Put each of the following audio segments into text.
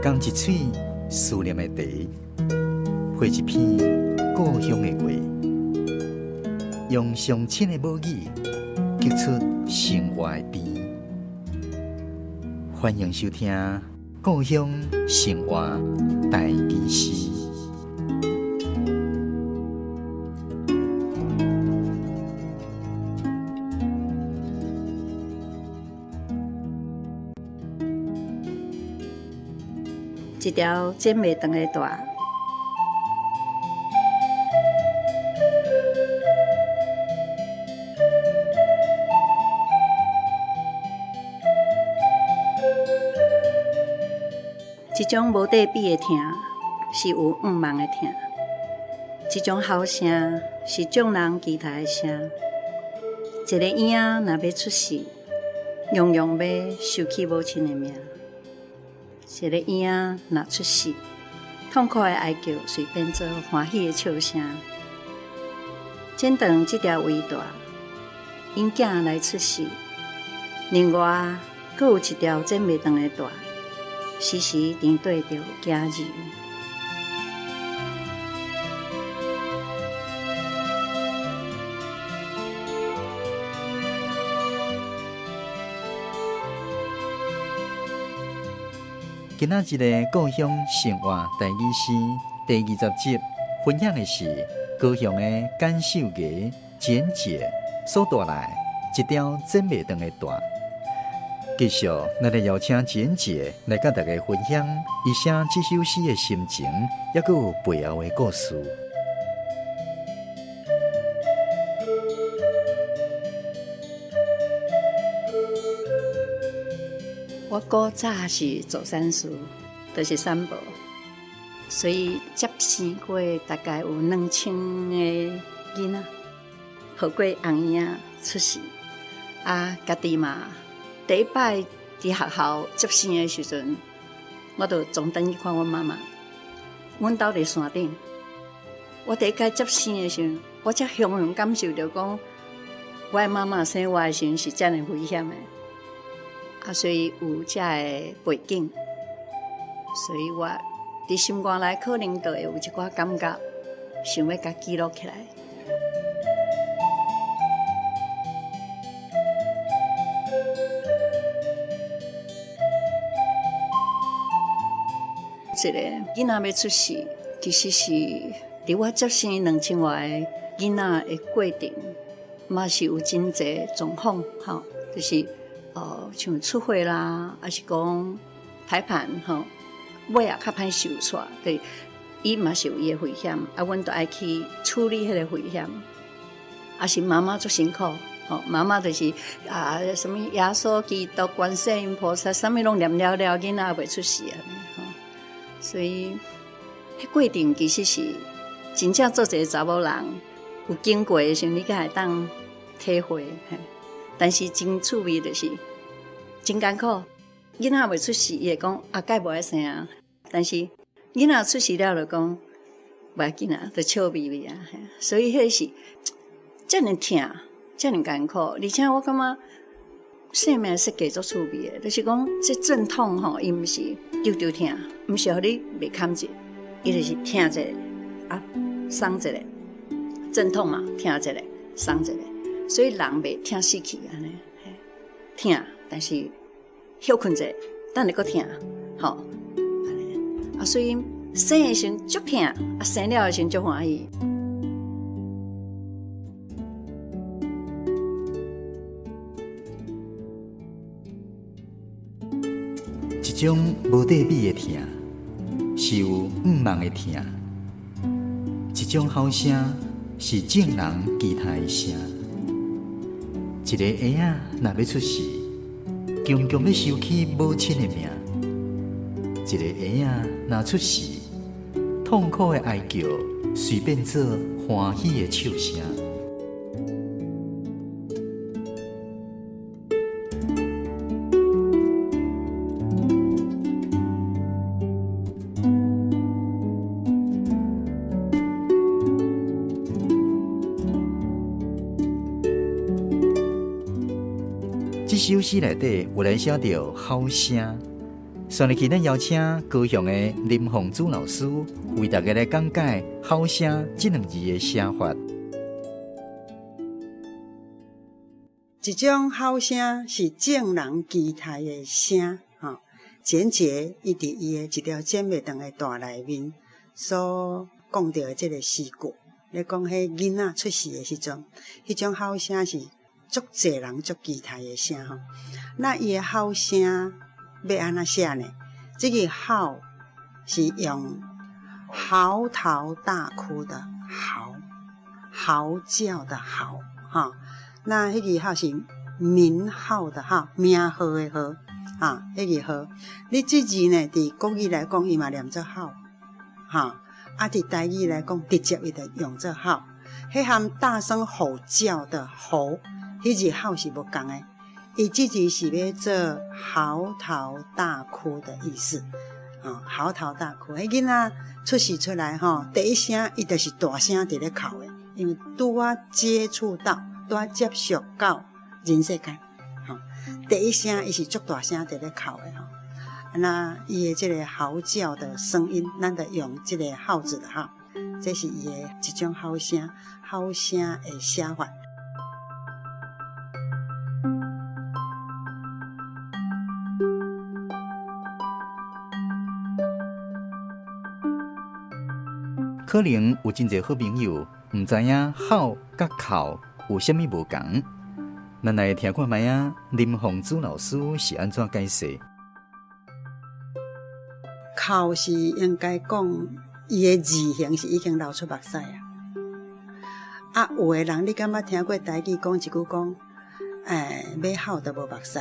仝一喙思念的茶，配一篇故鄉的話，用上親的母語，激出生活的甜。歡迎收聽《故鄉生活台語詩》。一條剪袂斷的帶，一種無對比的疼，是有願望的疼；一種吼聲，是眾人期待的聲。一个嬰仔若欲出世，雄雄欲收去母親的命。一个嬰仔若出世，痛苦的哀叫遂變做歡喜的笑聲。剪斷這條穢帶，𪜶囝來出世。另外，閣有一條剪袂斷的帶，時時黏綴著囝兒。今仔日的故鄉生活台語詩第20集，分享的是高雄的簡秀娥簡姐所帶來一條剪袂斷的帶。繼續，咱來邀請簡姐來佮大家分享伊寫這首詩的心情，抑閣有背後的故事。我古早是助產士，就是產婆，所以接生過大概有2000個囡仔，抱過紅嬰仔出世。啊，家己嘛，第一擺佇學校接生的時陣，我就總轉去看阮媽媽。阮兜佇山頂，我第一擺接生的時陣，我才雄雄感受著講，我的媽媽生我的時陣是遮爾危險的。啊，所以有這个背景，所以我佇心肝內可能就會有一寡感覺，想欲共記錄起來。一个囡仔欲出世，其實是佇我接生2000外个囡仔的過程，嘛是有真濟狀況，吼，就是。像出血啦，抑是講胎盤吼，尾仔較歹受挫，對，伊嘛是有伊的危險，啊，阮都愛去處理彼个危險。啊，是媽媽足辛苦，吼，媽媽就是啊，啥物耶穌基督、觀世音菩薩，啥物攏念了了，囡仔猶未出世啊，吼，所以，彼過程其實是真正做一个查某人有經過的時陣，你才會當體會。但是真趣味，就是真艱苦。囡仔未出世，伊會講啊，蓋無愛生啊。但是囡仔出世了，就講無要緊啊，就笑眯眯啊。所以彼是遮爾疼，遮爾艱苦。而且我感覺生命設計足趣味的，就是講這陣痛吼，伊毋是丟丟疼，毋是予你袂堪者，伊就是疼一下啊，鬆一下，陣痛嘛，疼一下，鬆一下。所以人袂疼死去按呢，疼，但是歇睏者，等下閣疼，吼，啊，所以生的時陣足疼，啊，生了的時陣足歡喜。一種無對比的疼，是有願望的疼；一種吼聲，是眾人期待的聲。一个嬰仔若欲出世，強強欲收去母親的命；一个嬰仔若出世，痛苦的哀叫遂變做歡喜的笑聲。這首詩內底有來寫著吼聲，上日期咱邀請高雄的林鳳珠老師為大家來講解“吼聲”這兩字的寫法。一種吼聲是眾人期待的聲，吼。簡潔伊佇伊的一條剪袂斷的帶內面所講著的這個詩句，咧講彼囡仔出世的時陣，彼種吼聲是足濟人足期待的聲，吼。那伊的吼聲欲按怎寫呢？這個吼是用嚎啕大哭的嚎，嚎叫的嚎，吼。那彼個號是名號的號，名號的號，哈，彼個號。你這字呢，佇國語來講，伊嘛念做吼，哈。啊，佇台語來講，直接伊就用做吼。彼含大聲吼叫的吼，彼字吼是無仝的。伊這字是欲做嚎啕大哭的意思，啊，嚎啕大哭。彼囡仔出世出來吼，第一聲伊就是大聲佇咧哭的，因為拄仔接觸到，拄仔接觸到人世間，吼，第一聲伊是足大聲佇咧哭的吼。那伊的這個嚎叫的聲音，咱就用這個號字的號，這是伊的一種吼聲，吼聲的寫法。可能有真濟好朋友毋知影吼佮哭有啥物無仝，咱來聽看覓仔林鳳珠老師是按怎解釋。哭是應該講伊的字形是已經流出目屎啊！啊，有的人你敢捌聽過台語講一句講，欲哭都無目屎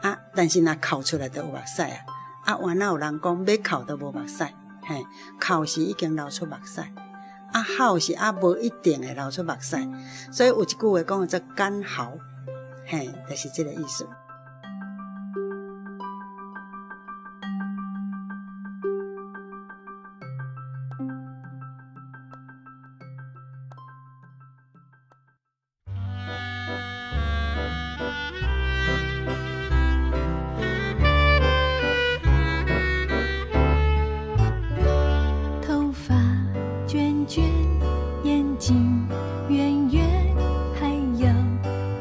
啊，但是若哭出來就有目屎啊！啊，原來有人講欲哭都無目屎，嘿，哭是已經流出目屎，啊，吼是啊無一定會流出目屎，所以有一句話講做乾嚎，嘿，就是這個意思。頭髮捲捲，眼睛圓圓，還有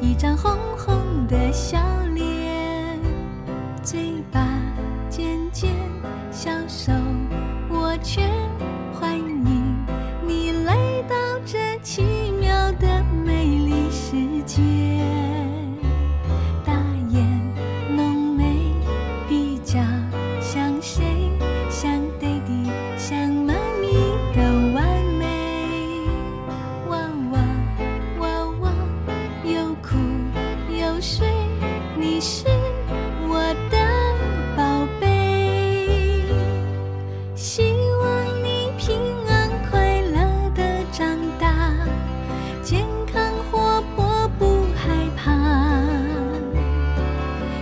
一張紅紅的笑臉，嘴巴尖尖，小手握拳，歡迎你來到這奇妙的美麗世界。大眼濃眉，比較像誰？像爹地，像媽咪的完美。哇哇哇哇，又哭又睡，你是我的寶貝。希望你平安快樂的長大，健康活潑不害怕，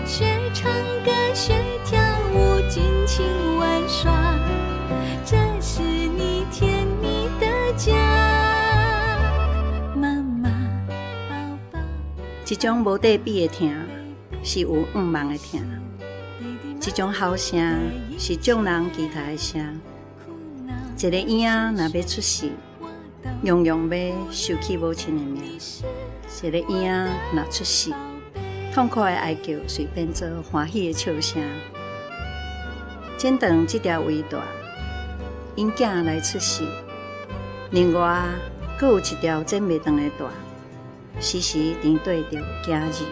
學唱歌學跳舞，盡情玩耍，這是你甜蜜的家。媽媽，寶寶。這種無對比的疼，是有願望的疼；這種吼聲是眾人期待的聲。一个嬰仔若欲出世，樣樣欲受去母親的命；一个嬰仔若出世，痛苦的哀叫遂變做歡喜的笑聲。剪斷這條圍帶，𪜶囝來出世。另外，閣有一條剪袂斷的帶，時時黏綴著囝兒。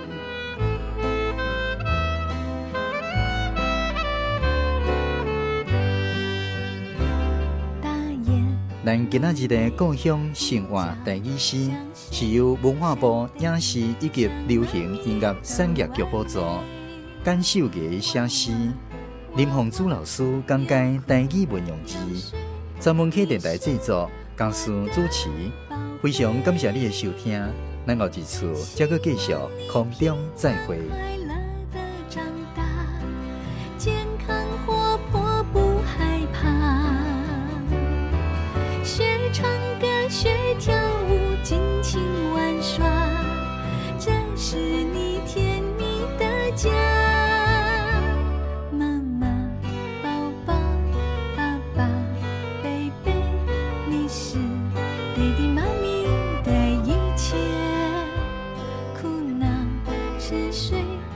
咱今仔日的故鄉生活台語詩，是由文化部影視以及流行音樂產業局補助，簡秀娥寫詩，林鳳珠老師講解台語文用字，專門客電台製作，江思主持。非常感謝你的收聽，咱後一次再閣繼續空中再會。快樂的長大，健康活潑不害怕，學唱歌學跳舞，盡情玩耍，這是你甜蜜的家。媽媽。是誰？